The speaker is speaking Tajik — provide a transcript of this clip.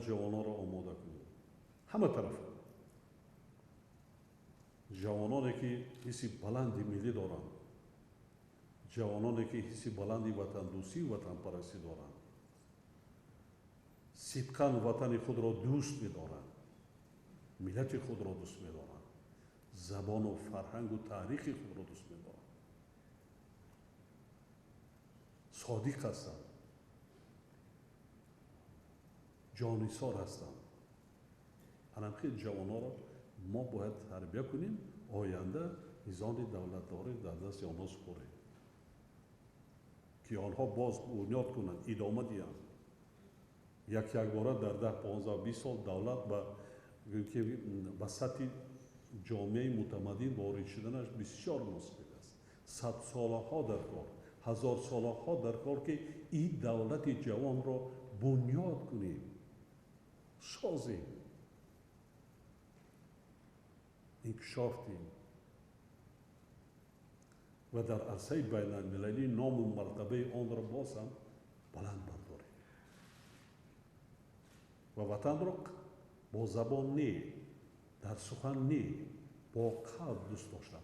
ҷавононро омода кунем ҳама тарафа. Ҷавононе ки ҳисси баланди миллӣ доранд, ҷавононе ки ҳисси баланди ватандӯстию ватанпарастӣ доранд, сидқан ватани худро дӯст медоранд, миллати худро дӯст медоранд, забону фарҳангу таърихи худро дӯст медоранд, содиқ ҳастанд, ҷонисор ҳастанд. Ҳанамхел ҷавононро мо бояд тарбия кунем, оянда низоми давлатдорӣ дар дасти онҳо супорем, ки онҳо боз бунёд кунанд, идома диҳанд. Як якбора дар 10, 15, 20 сол давлат ба сатҳи ҷомеаи мутамаддин ворид шуданаш бисёр мушкил аст. Садсолаҳо дар кор, ҳазорсолаҳо дар кор, ки ин давлати ҷавонро бунёд кунем, созем, инкишоф диҳем ва дар арсаи байналмилалӣ ному мартабаи онро боз ҳам баланд бардорем ва ватанро бо забон не, дар сухан не, бо қалб дӯст доштан.